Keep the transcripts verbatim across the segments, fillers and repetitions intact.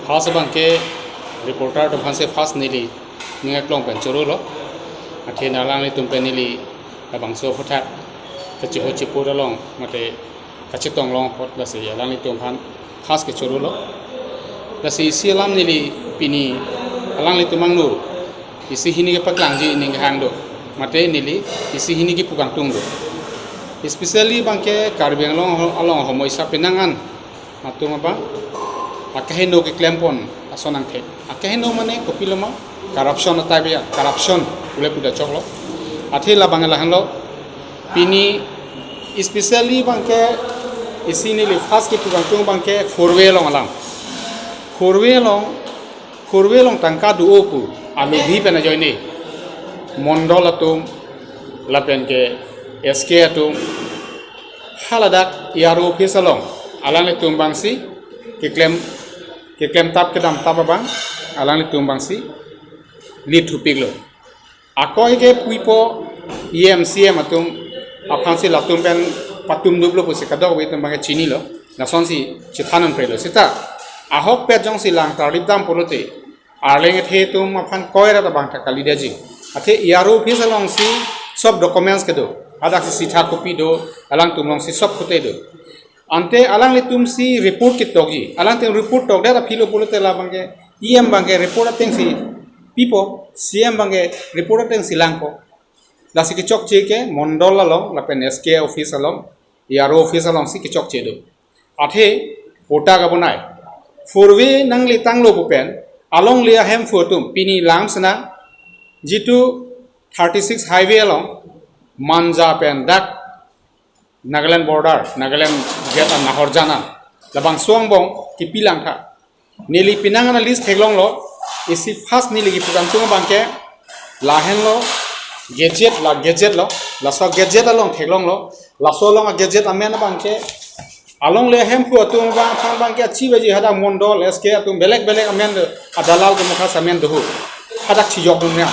First abangke reporter atum aphansi first neli ning aklong pen chorolo. Athe alanglitum pen neli labangso aphuthak kachiho chipo along mate kachetong long apot lasi alanglitum aphan first kechorolo. Lasi isi alam neli pini alanglitum angno isi hini kepaklangji ning kehang do. Mate neli isi hini kepu kangtung do. Especially abangke Karbi Anglong along homoisa penang an atum abang akeheno keklempon ason angthek. Akeheno mane kopilo ma, corruption atai beya, corruption ule puda choklo. Athe labang lahenlo, pini especially abangke isi neli first kepu kangtung abangke four way along alam. Four way along, four way along tangka do-o pu alubhi pen ajoine mondol atum lapen ke S K atum haladak E R O office along alanglitum abangsi keklem, keklem tap kedam tap abang alanglitum abangsi lithupiklo. Akoi ke puipo E M C M atum aphansi latum pen patum duplo pusi kadokave atum abangke chinilo. Lasonsi chethan unprelo. Seta ahokpet jongsi lang tarlip dam pulote arleng athe atum aphan koirat abang ta kalidetji. Athe E R O office alongsi sob documents kedo. Hadaksi sitha copy do, alangtum alongsi sob kote do. Ante alanglitumsi report ketokji. Alangtum report tokdet aphi lo pulote labangke E M abangke report atengsi pipo, C M abangke report atengsi langpo. Lasi kechokche ke mondol along lapen S K office along, E R O office alongsi kechokche do. Athe patta kabonai. Four way nangli tanglo pu pen alongle ahemphu atum pini lam sena jitu thirty six highway along Manja pen dak Nagaland border, Nagaland gate an nahorjan an labangso angbong kipi langtha. Neli penang an list theklonglo, isi first neli kepu kangtung abangke lahenlo, gazette, la gazette lo, laso gazette along theklonglo, laso along a gazette amen abangke alongle ahemphu atum abang aphan abangke achibaji hadak mondol S K atum belek belek amen do, adalal atum akhas amen do hu. Hadak chijokdun ya.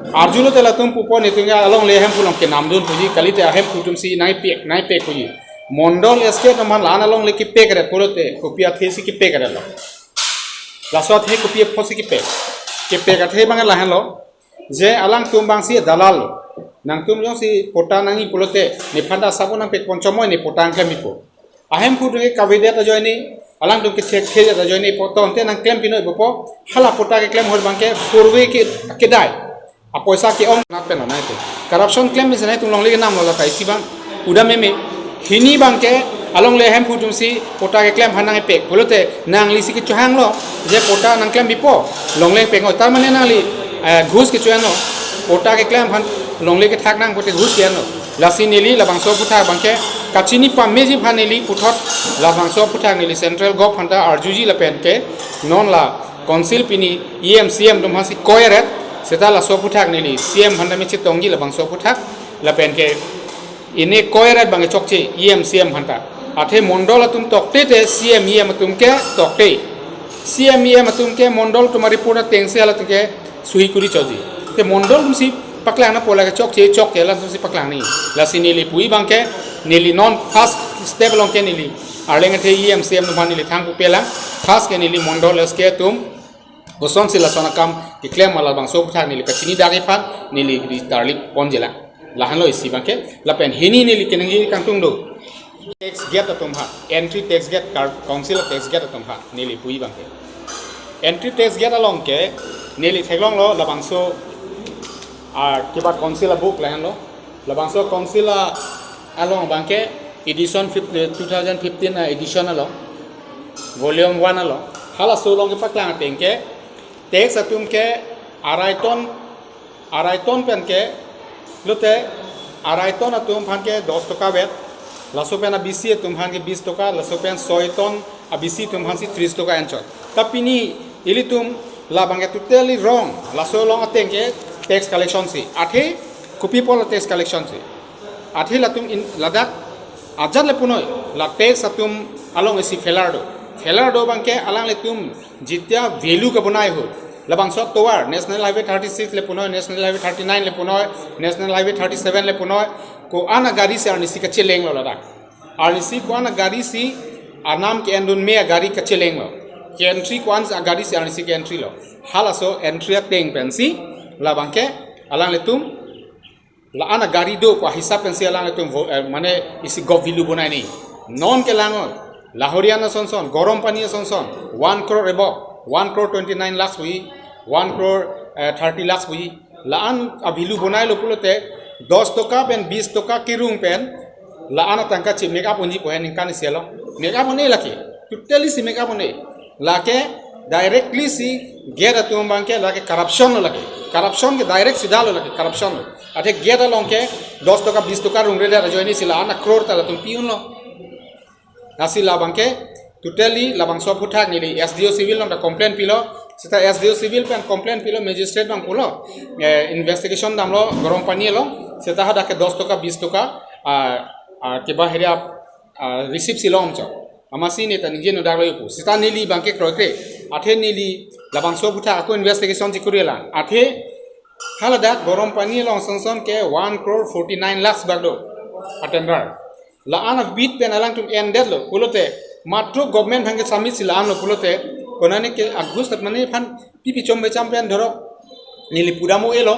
Arjulote latum pupo netum ya alongle ahemphu along kenamdun puji, kalite ahemphu atumsi nangpek, nangpek puji. Mondol S K atum aphan la-an alongle kepekret pulote kopi athesi kepekretlo. Laso athe kopi apotsi kepek. Kepek athe abang lahenlo. Je alangtum abangsi dalal lo. Nangtum jongsi patta nangji pulote nephan ta asap nangpekpon chomoi ne patta nangklempipo. Ahemphu atum ke kavedet ajoine, alangtum ke check thedet ajoine pu tangte nangklempinoi pupo, hala patta keklem ahut abangke four way ke kedai. Apoisa ke-ong nat pen lo nai te. Corruption klem mesen nangtum longle kenamlo lata isi abang. Uda meme. Hini abangke alongle ahemphu atumsi patta keklem aphan nangpek pulote nanglisi kechohanglo je patta nangklempipo, longle pengoi. Tar mane nangli, eh, ghus kecho-enlo. Patta keklem aphan longle kethak nang pulote ghus ke-enlo. Lasi neli labangso aphuthak abangke kachini pameji aphan neli puthot labangso aphuthak neli Central Govt aphan ta arjuji lapen ke non la Council pini E M C M atum aphansi koiret, seta laso aphuthak neli C M aphan ta me chetongji labangso aphuthak lapen ke ine koiret abang chokche E M C M aphan ta. Athe mondol atum tokte te C M E M atum ke tokte. C M E M atum ke mondol atum a-report atengsi halatum ke suhi kuri choji. Te mondol atumsi paklang na pola ke chokche chokche latumsi paklang ni. Lasi neli puji abangke neli non first step along ke neli arleng athe E M C M atum aphan neli thang pupe lang. First ke neli mondol S K atum kosonsi lason akam keklem ma labangso aphuthak neli kachini dak iphan neli ri tarlip ponji lang. Lahenlo isi abangke lapen hini neli kenangji kangtung do. Tax gate atum aphan, entry tax gate, kar-, council tax gate atum aphan neli puji abangke. Entry tax gate along ke neli theklonglo labangso, ah, kibat council a-book lahenlo. Labangso council a-, along abangke edition fif-, eh, two thousand fifteen a-edition along, volume one along. Halaso along kepaklang ateng ke tax atum ke arai ton, arai ton pen ke lote arai ton atum aphan ke dos toka vet, laso pen a-bisi atum aphan ke bis toka, laso pen soi ton a-bisi atum aphansi tris toka enchot. Ta pini ilitum labangke totally wrong. Laso along ateng ke tax collection si. Athe kopi apot la tax collection si. Athe latum in ladak ajat le punoi, la tax atum along isi failure do. Failure do abangke alanglitum jitia value kebonai ahut. Labangso atovar, National Highway thirty-six le punoi, National Highway thirty-nine le punoi, National Highway thirty-seven le punoi, ko-an agarisi arnisi kachelenglo ladak. Arnisi ko-an agarisi anam ke-endun me agari kachelenglo. Ke-entry ko-an si agari si arnisi ke-entry lo. Halaso entry ateng pensi labangke alanglitum la-an agari do pu ahisap pensi alanglitum vo-, eh, mane isi gov value bonai ni. Non ke langnon. Lahorian asonson, Garam Pani asonson, one crore above, one crore twenty-nine lakhs puji, one crore, eh, thirty lakhs puji. La-an a-value bonailo pulote, dos toka pen bis toka kerung pen, la-an atangka chi make up unji pu he ningkan isi along. Make up un-e lake. Totally si make up un-e. Lake directly si gate atum abangke lake corruption lo lake. Corruption ke direct sidha lo lake, corruption lo. Athe gate along ke dos toka bis toka rungredet ajoine si la-an a-crore ta latum pi-unlo. Lasi labangke totally labangso aphuthak neli S D O Civil along ta complain pilo. Seta S D O Civil pen complain pilo, magistrate abang pulo, eh, investigation damlo Garam Pani along. Seta hadak ke dos toka bis toka, ah, ah, keba heria, ah, receipt si longchok. Amatsi neta ningje nodak lo pu. Seta neli abangke kroikre. Athe neli labangso aphuthak ako investigation chikuri lang. Athe haladak Garam Pani along asonson ke one crore forty-nine lakhs bak do atender. La-an a-bid pen alangtum endetlo pulote, matro government aphan ke submit si la-an lo pulote, konane ke August at mane aphan pipi chom becham pen dhorok neli pudam un-elo,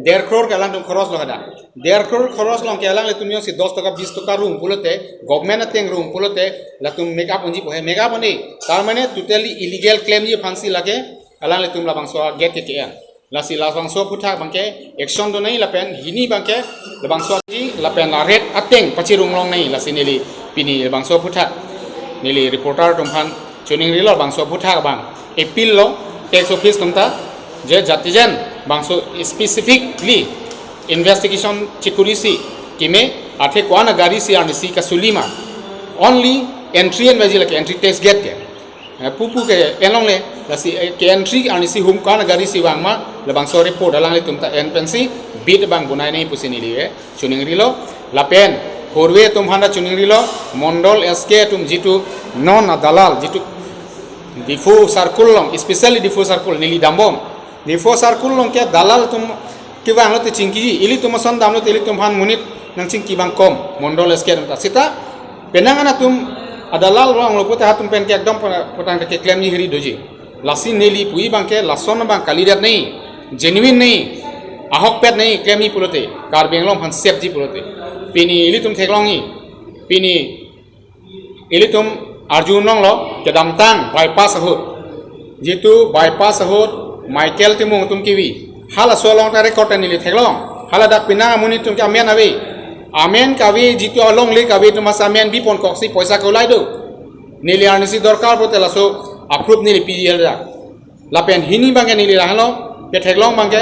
der crore ke alangtum khoros lo hadak. Der crore khoros along ke alanglitum jongsi dos toka bis toka rung pulote, government ateng rung pulote, latum make up unji pu he, make up un-e. Tar mane totally illegal klemji aphansi lake alanglitum labangso gate ke ke-en. Lasi labangso aphuthak abangke action do nangji lapen hini abangke labangso ji lapen la rate ateng pachirung long nangji, lasi neli pini labangso aphuthak neli reporter atum aphan choningrilo, labangso aphuthak abang appeal lo tax office atum ta, je jatijen bangso specifically investigation chikurisi keme, athe ko-an agari si arnisi kasuli ma, only entry enveji lake entry tax gate ke. Eh, pupu ke-en longle, lasi, eh, ke-entry arnisi hum ko-an agari si vang ma, labangso report alanglitum ta en pensi bid abang bonai nangji pusi neli, eh, choningrilo. Lapen horve atum aphan ta choningrilo, Mondol S K atum jitu non adalal, jitu Diphu circle along, especially Diphu circle neli dambom. Diphu circle along ke dalal atum kevang lote chingkiji, ilitum ason dam lote ilitum aphan monit nangchingki abang kom, Mondol S K atum ta. Seta penang an atum adalal vanglo pute hatum pen ke ekdom pota-, potang ke klemji heri doji. Lasi neli puji abangke lason abang kalidet nangji, genuine nangji, ahokpet nangji klemji pulote, Karbi Anglong aphan safeji pulote. Pini ilitum theklongji, pini ilitum arjulonglo kedamtang bypass ahut. Jitu bypass ahut Michael Timung atum kevi, halaso along ta record ta neli theklong. Haladak penang amonit atum ke amen ave. Amen kave, jitu alongle kave atum asa amen bipon koksi poisa kolai do. Neli arnisi dorkar pute laso a-proof neli piji haladak. Lapen hini abangke neli lahenlo, ketheklong abangke,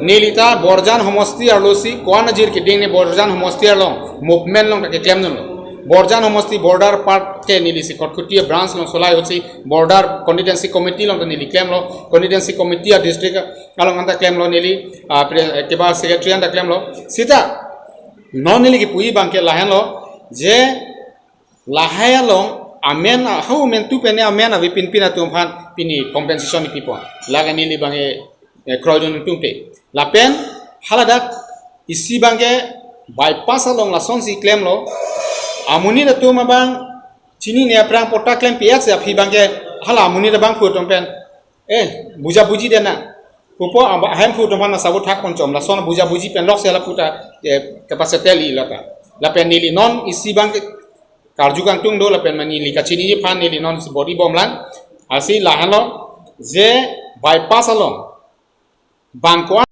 neli ta Borjan homosti arlo si ko-an ajir keding ne Borjan homosti arlo movement along ta keklem dunlo. Borjan homosti border part ke neli si Khatkhati branch along solai ahut si border contingency committee along ta neli klemlo, contingency committee a-district along anta klemlo neli, ah, pre-, keba secretary anta klemlo. Seta non neli kepuji abangke lahenlo, je lahai along amen, hau amen tu pen ne amen ave pinpin atum aphan pini compensation ni pipon. Lake neli abangke, eh, kroidun tungte. Lapen haladak isi abangke bypass along lasonsi klemlo. Amonit atum abang chinine aphrang pota klem P X aphi abangke hala amonit abangphu atum pen, eh, buja buji dena pupo aba-, ahemphu atum aphan asabo thak ponchom, lason buja buji pen lok si hala puta, eh, capacity li lata. Lapen neli non isi abangke karju kangtung do lapen mane neli kachiniji aphan neli non si body bomlang. Lasi lahenlo, je bypass along bang ko-an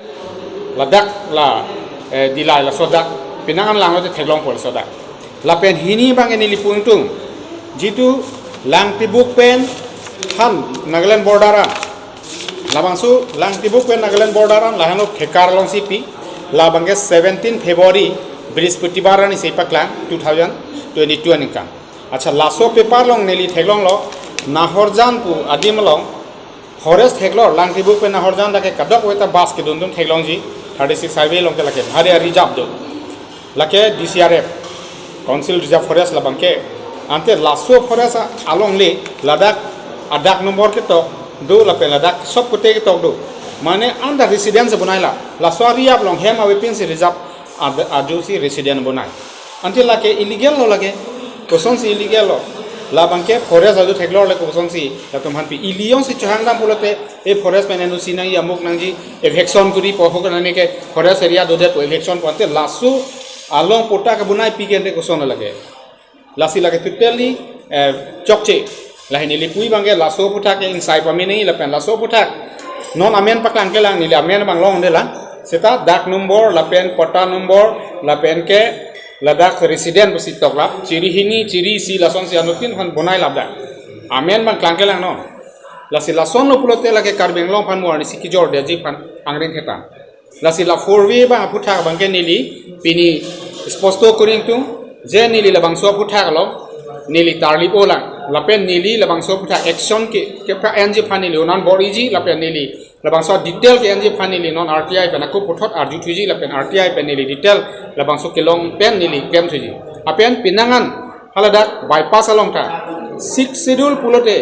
ladak la, eh, Dillai laso dak penang an langlote theklongpo laso dak. Lapen hini abangke neli pu ingtung, jitu Langtibuk pen han Nagaland border an, labangso Langtibuk pen Nagaland border an lahenlo Thekar alongsi pi, labangke seventeen February Brihaspatibar arni si paklang two thousand twenty-two aningkan. Accha, laso paper along neli theklonglo, Nahorjan pu adim along forest theklong, Langtibuk pen Nahorjan dak ke kadokave ta bus kedun dun theklongji, thirty-six highway along ke lake bhari a-reserve do. Lake D C R F, Council Reserve Forest labangke. Ante laso forest a-, alongle ladak adag number ketok do lapen ladak sob kote ketok do. Mane anta residence bonai la. Laso a-reserve along hem avepin si reserve ad-, ajo si residence bonai. Ante lake illegal lo lake. Kosonsi illegal lo? Labangke forest adu theklor le kosonsi latum aphan pi. Ili jongsi chohangdam pulote, e forest pen N O C nangji, amuk nangji, eviction kuri po, hok nani ke forest area dodet po, eviction po ante laso along patta kebonai pi ke ante koson lake. Lasi lake totally, eh, chokche. Lahei neli pu abangke laso aphuthak ke ingsai pame nangji lapen laso aphuthak non amen paklang kelang, neli amen abang longde lang. Seta dak nombor lapen patta nombor lapen ke ladak resident pusi toklap. Chiri hini, chiri isi lasonsi anuttin aphan bonai lap dak. Amen abang klang kelang non. Lasi lasonlo pulote lake Karbi Anglong aphan mo arnisi kejordetji aphan angring kethang. Lasi la four way abang aphuthak abangke neli pini sposto kuri ingtung, je neli labangso aphuthak along neli tarlip-o lang. Lapen neli labangso aphuthak action ke, kepa-enji aphan neli unan bor-iji, lapen neli labangso detail ke-enji aphan neli non R T I pen ako puthot arju thuji, lapen R T I pen neli detail labangso kelong pen neli klem thuji. Lapen pinangan haladak bypass along ta Sixth Schedule pulote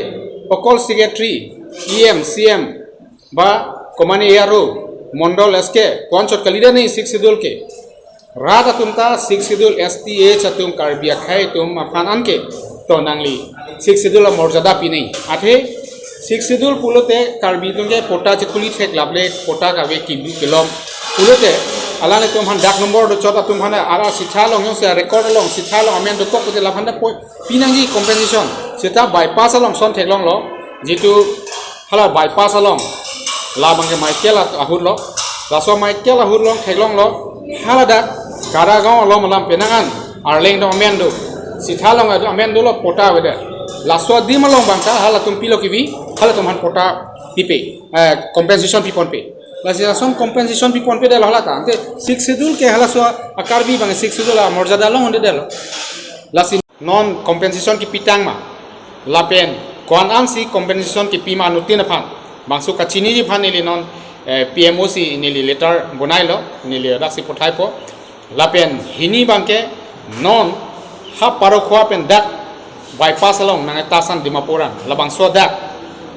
okol secretary, E M, C M, ba komane A R O, mondol S K, ko-anchot kalidet nangji Sixth Schedule ke. Rat atum ta Sixth Schedule S T H atum Karbi akhei atum aphan anke to nangli Sixth Schedule amorjada pi nangji. Athe Sixth Schedule pulote Karbi atum ke patta chekhuli thek laple patta kave kidu kelom. Pulote alanglitum aphan dak nombor dochot atum aphan ara sitha along jongsi record along sitha along amen dokok pulote laphan ta po pi nangji compensation. Seta bypass along son theklonglo, jitu hala bypass along labangke Michael at-, ahut lo, laso Michael ahut along theklonglo, haladak Karagaon along alam pinangan Arleng do amen do, sitha along adu amen dolo patta avedet. Laso adim along abang ta halatum pilo kevi, halatum aphan patta pipe, eh, compensation piponpe. Lasi lason compensation piponpedet lo hala ta. Ante Sixth Schedule ke halaso a-Karbi abang Sixth Schedule amorjada along undedetlo. Lasi non compensation kipitang ma, lapen ko-an ansi compensation kipi ma anuttin aphan, bangso kachiniji aphan neli non, eh, P M O si neli letter bonailo, neli daksi puthaipo. Lapen hini abangke non ha Parokhowa pen dak bypass along nang etasan Dimapur an, labangso dak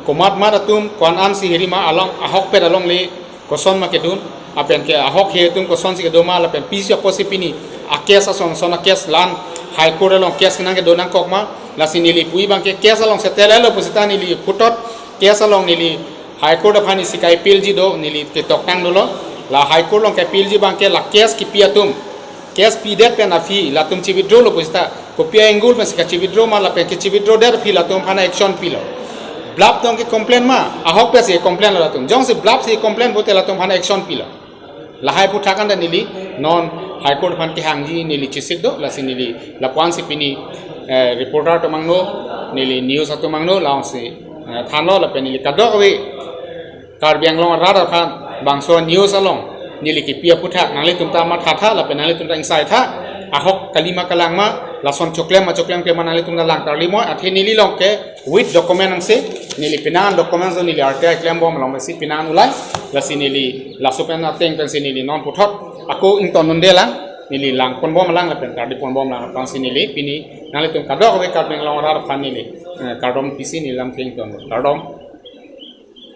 komat mat atum ko-an ansi hiri ma along ahokpet alongle koson ma kedun, lapen ke ahok he atum kosonsi kedo ma, lapen pisi apotsi pini a-case ason son a-case lan High Court along case kenang kedo nangkok ma, lasi neli pu abangke case along settle lo pusita neli puthot case along neli High Court aphan isi ka-appeal ji do, neli ketok tang dolo. La High Court along ka-appeal ji abangke la case kipi atum, case pidet pen aphi latum chi-withdraw lo pusita, kopi a-angle pensi kachi-withdraw ma lapen kechi-withdraw det aphi latum aphan action pilo. Bluff tong ke complain ma, ahok pensi complain lo latum. Jongsi bluff si complain pulote latum aphan action pilo. Lahai aphuthak an ta neli non High Court aphan kehangji neli chesik do, lasi neli lapu-ansi pini, eh, reporter atum angno, neli news atum angno, la-ansi, eh, thanlo lapen neli kadokave Karbi Anglong arat aphan bangso news along neli kipi aphuthak nanglitum ta mathatha lapen nanglitum ta ingsaitha, ahok kali ma kalang ma, lason choklem ma choklem klem ma nanglitum ta lang karli moi, athe neli along ke with document angse, neli pinangan document so neli R T I klembom along si pinangan ulai, lasi neli laso pen ateng pensi neli non puthot ako ington unde lang, neli lang ponbom lang lapen kardi ponbom lang aphansi neli pini nanglitum kadokave Karbi Anglong arat aphan neli, eh, kardom pisi neli lam ke ington, kardom.